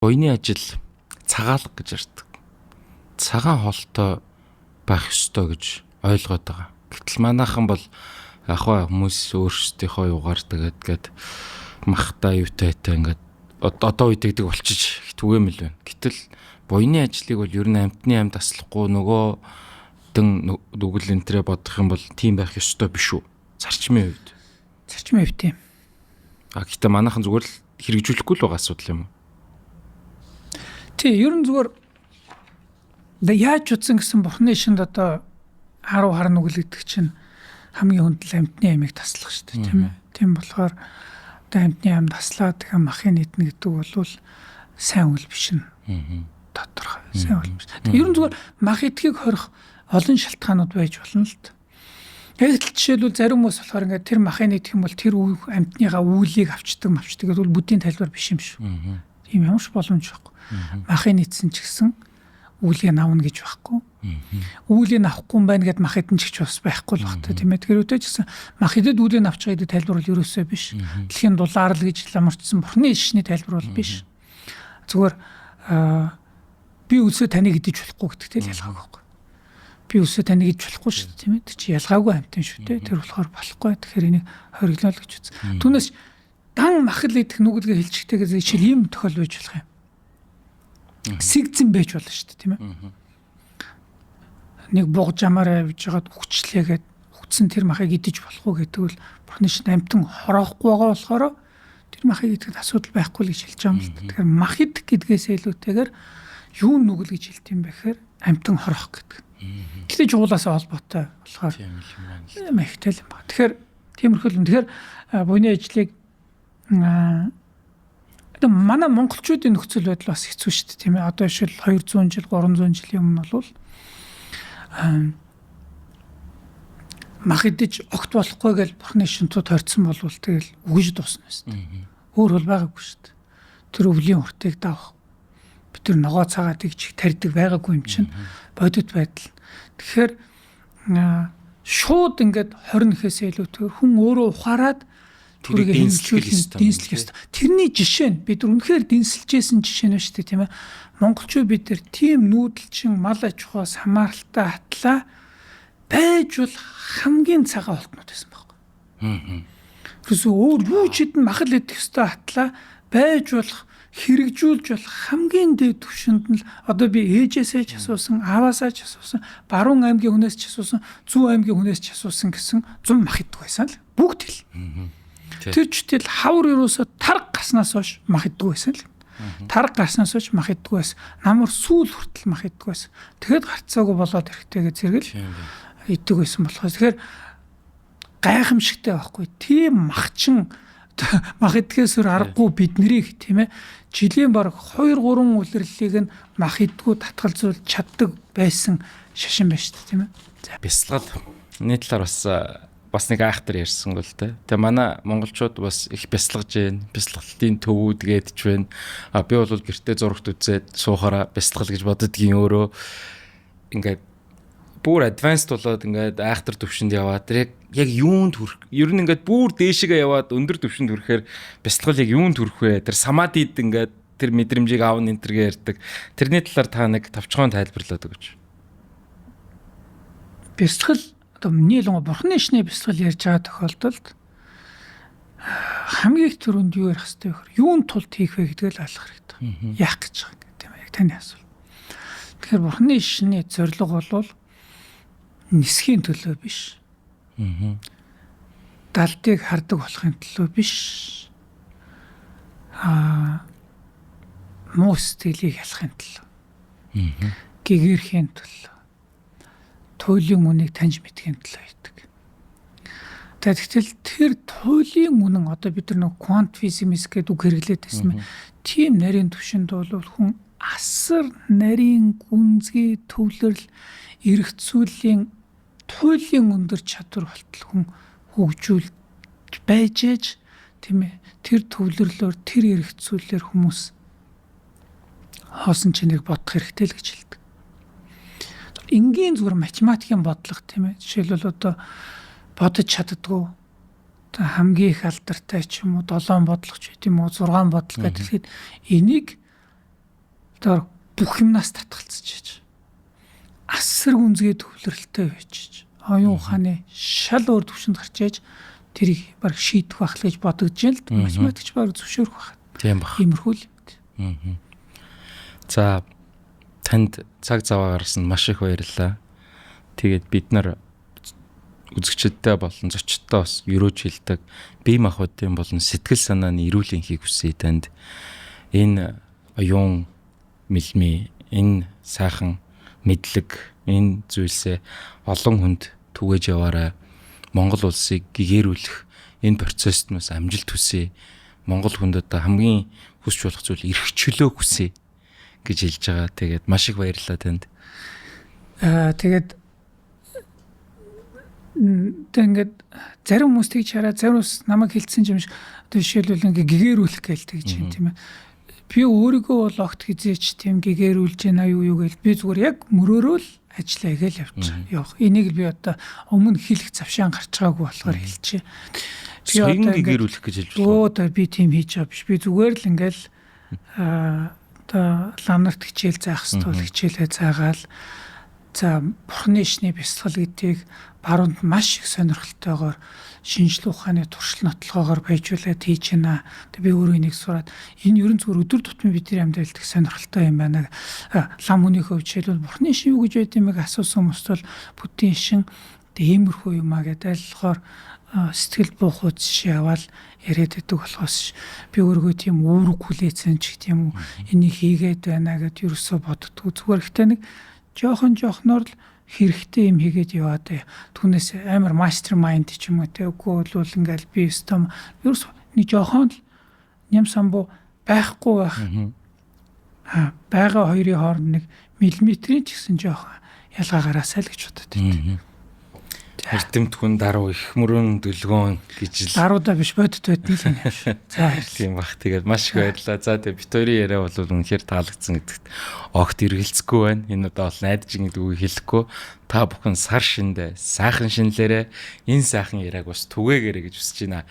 Буяны ажил цагаалга гэж ярьдаг. Цагаан хоолтой байх ёстой гэж ойлгоод байгаа. Гэтэл манайхан бол яг хаа хүмүүс өөрсдийнхөө юугаар тэгээд гээд махтай юутайтай ингээд одоо үед тэгдэг болчих их түгээмэл байна. Гэтэл буяны ажлыг бол ер нь амьтны амьд аслахгүй нөгөө дэн нүгэл энтрээ бодох юм бол тийм байх ёстой биш үү? Зарчмын хувьд. Зарчмын хувьд тийм. А гэхдээ манайхан зүгээр л хэрэгжүүлэхгүй л байгаа асуудал юм уу? Тий, ер нь зүгээр яаж утсан гэсэн бурхны шинд одоо 10 хар нүгэл гэдэг чинь хамгийн хүндэл амьтны амийг таслах шүү дээ, тийм ээ. Тийм болохоор одоо амьтны ам таслаад тэгэхээр махын нийтнэ гэдэг бол сайн үйл биш нь. Тодорхой сайн үйл биш. Ер нь зүгээр мах идэхийг хорих олон шалтгаанууд байж болно л д. Яг л жишээлбэл зарим хүмүүс болохоор ингээд тэр махын нийтэх юм бол тэр амьтныхаа үүлийг авчдаг мавчдаг гэдэг бол буддийн тайлбар биш юм шүү. Тийм ямар ч боломж байхгүй. Махын нийтсэн ч гэсэн үүлийг авна гэж байхгүй. Үүлийг авахгүй юм байна гэд мах идэн ч гэж бас байхгүй л багт тийм ээ. Тэгэхээр өдөө ч гэсэн мах идэд үүлийг авч байгаа гэдэг тайлбар бол ерөөсөө биш. Дэлхийн дулаар л гэж ламарчсан бурхны ишний тайлбар бол биш. Зүгээр би үлсээ таныг идэж болохгүй гэдэгтэй л ялгаагүй байхгүй. Би үлсээ таныг идэж болохгүй шүү дээ тийм ээ. Тэр чи ялгаагүй амьтан шүү дээ. Тэр болохоор болохгүй. Тэгэхээр энийг хориглоо л гэж үзсэн. Түүнээс дан махал идэх нүгэлгээ хэлчихтэйгээс жишээл ийм тохиол байж болох юм. Сэгзэн байж болно шүү дээ тийм ээ. Нэг буг жамаар авж хагаад үхчлээгээд үхсэн тэр махыг идэж болох уу гэдэг бол бурхны шин амьтан хороохгүй байгаа болохоор тэр махыг идэхэд асуудал байхгүй л гэж хэлж байгаа юм л та. Тэгэхээр мах идэх гэдгээс илүүтэйгээр юу нүгэл гэж хэлт юм бэ гэхээр амьтан хороох гэдэг. Гэхдээ жуулаасаа холбоотой болохоор Тийм л юм байна. Тийм ихтэй л юм байна. Тэгэхээр тиймэрхүү юм. Тэгэхээр буйны ажлыг одоо манай монголчуудын нөхцөл байдал бас хэцүү шүү дээ тийм ээ. Одоо жишээл 200 жил, 300 жилийн өмнө бол мах идэж огт болохгүй гэж бурхны шинтүүд хорцсон болвол тэгэл үгэж дуусна шүү дээ. Өөр бол байгаагүй шүү дээ. Тэр өвлийн уртыг давах. Бид тэр ногоо цагаа тэгж тарьдаг байгаагүй юм чинь бодит байдал. Тэгэхээр шууд ингээд 20 нэхээсээ илүүтэйгээр хүн өөрөө ухаарад Тэрийг тэрийг дэнслэх хэрэгжүүлэн ёстой юм дэнслэх тий. ёстой. Тэрний жишээ нь бид нар үнэхээр дэнсэлжсэн жишээ нь шүү дээ тийм ээ. Монголчууд бид нар тийм нүүдэлчин мал аж ахуйс хамааралтай хатлаа байж бол хамгийн цагаан олтнууд байсан байхгүй. Тэрс өөр юу ч хэдэн махал идэх ёстой хатлаа байж болох хэрэгжүүлж болох хамгийн дээд түвшинд нь л одоо би ээжээсээ ч асуусан, ааваасаа ч асуусан, Баруун аймгийн хүнээс ч асуусан, Зүүн аймгийн хүнээс ч асуусан гэсэн зун мах иддэг байсан л бүгд хэл. Тэр ч тэл хавар ерөөсө тарга гарснаас хойш мах иддэг байсан л. Тарга гарснаас хойш мах иддэг байсан. Намар сүүл хүртэл мах иддэг байсан. Тэгэхэд гарцаагүй болоод ирэхтэйгээ зэрэг л Тийм байна. иддэг байсан болохоос тэгэхээр гайхамшигтай байхгүй. Тийм махчин мах идэхээс өөр аргагүй бид нарыг тийм ээ жилийн бараг 2 3 улирлыг нь мах иддгүү татгалзуулж чаддаг байсан шашин байна шүү дээ тийм ээ. За Бясалгал энэ талаар бас нэг айхтар ярьсан гол те. Тэгээ манай монголчууд бас их бясалгаж байна. Бясалгалын төвүүд гэдж байна. А би бол гэртээ зурагт үзээд суухаараа бясалгал гэж боддгийн өөрөө ингээд бүр advanced болоод ингээд айхтар төвшөнд яваад тэр яг юунд хүрэх ер нь ингээд бүр дээшгээ яваад өндөр төвшөнд хүрэхээр бясалгал яг юунд хүрэх вэ? Тэр самадид ингээд тэр мэдрэмжийг аавн энтергээ ярьдаг. Тэрний талаар та нэг товчхон тайлбарлаад өгөөч. Бясалгал одоо нийлэн бурхны шний бясалгал ярьж байгаа тохиолдолд хамгийн их түрүүнд юу ярих хэрэгтэй вэ гэхээр юун тулд хийх вэ гэдгийг л ойлгох хэрэгтэй. Яах гэж байгаа юм тийм ээ яг таны асуулт. Тэгэхээр бурхны шний зорилго бол нисхийн төлөө биш. Далдыг хардаг болохын төлөө биш. Муу сэтгэлийг ялахын төлөө. Гэгэрхийн төлөө. Туйлын үнийг таньж мэдхийн төлөө хийдэг. Тэгтэл тэр туйлын үнэн одоо бид нар нэг квант физик гэдэг үг хэрэглээд байсан юм. Тийм нарийн түвшинд бол хүн асар нарийн гүнзгий төвлөрөл эргцүүлийн туйлын өндөр чадвар болтол хүн хөгжүүлж байж ээж тийм ээ тэр төвлөрлөөр тэр эргцүүлэлээр хүмүүс хоосон чинийг бодох хэрэгтэй л гэж хэлдэг. Энгийн зүгээр математикийн бодлого тийм ээ жишээлбэл одоо бодож чаддгүй одоо хамгийн их алдартай ч юм уу 7 бодлого ч гэдэм үү 6 бодлого гэдэг тэгэхэд энийг Одоо бүх юмнаас татгалзаж иж. Асар гүнзгий төвлөрөлттэй байж иж. Оюун ухааны шал өөр төвшөнд гарч иж тэрийг баг шийдэх байх л гэж бодогдож байна л, математикч баг зөвшөөрөх байх. Тийм бах. Иймэрхүү л юм. За, танд цаг зав гаргасан маш их баярлалаа. Тэгээд бид нар үзэгчдтэй болон зочдтой бас ерөөж хэлдэг бие махбодын болон сэтгэл санааны эрүүл энхийг хүсье танд. Энэ оюун мэлми, энэ сайхан мэдлэг, энэ зүйлсээ олон хүнд түгээж яваарай. Монгол улсыг гэгээрүүлэх энэ процессд бас амжилт хүсье. Монгол хүнд одоо хамгийн хүсч болох зүйл эрх чөлөө хүсье гэж хэлж байгаа. Тэгээд маш их баярлалаа танд. Тэгээд тэг ингээд зарим хүмүүс тэгж хараа, зарим хүмүүс намайг хэлсэн юм шиг, жишээлбэл, ингээд гэгээрүүлэх гээл тэгж юм, тийм ээ. Би өөрийгөө бол огт хизээч тийм гэгээрүүлж байна юу юу гээл, би зүгээр яг мөрөөрөө л ажиллаа гээл явчих явах. Энийг л би одоо өмнө хэлэх завшаан гарч байгаагүй болохоор хэлчихье. Би одоо гэгээрүүлэх гэж хэлж байна. Өө би тийм хийж байгаа биш. Би зүгээр л ингээл одоо лам нарт хичээл заах хэрэгтэй бол хичээлээ заагаал, за, бурхны ишний бясалгал гэдгийг баруунд маш их сонирхолтойгоор шинжлэх ухааны туршил нотлогоогоор баяжуулаад хийж байна. Тэг би өөрөө энийг сураад, энэ ерөн зүгээр өдөр тутмын бидний амьдралд их сонирхолтой юм байна. Лам хүнийхөө жишээлбэл бурхны шин юу гэж байд юм бэ асуусан хүмүүст бол буддийн шин тэг иймэрхүү юм а гэдэг айлхоор сэтгэл буух жишээ аваад яриад байдаг болохоос би өөрийгөө тийм үүрэг хүлээсэн ч гэх юм уу, энийг хийгээд байна гэд ерөөсөө боддгоо. Зүгээр ихтэй нэг жоохон жоохноор л хэрэгтэй юм хийгээд яваад, түүнээс амар mastermind ч юм уу те, үгүй бол ингээл би өстөм ерөөс нэг жоохон л ням самбу байхгүй байх. Аа, байгаа хоёрын хооронд нэг миллиметрийн ч гэсэн жоохон ялгаа гараасай л гэж бодод байт. Эрдэмт хүн даруй их мөрөн дүлгөөн гэж л. Даруудаа биш, бодит байдсан л юм. За, тийм бах. Тэгээд маш их баярлалаа. За, тэгээд бит хоёрын яриа бол үнэхээр таалагдсан гэдэгт огт эргэлзэхгүй байна. Энэ удаа бол найдаж гэдэг үгийг хэлэхгүй. Та бүхэн сар шиндэ сайхан шинэлээрээ энэ сайхан яриаг бас түгээгээрэй гэж хүсэж байна.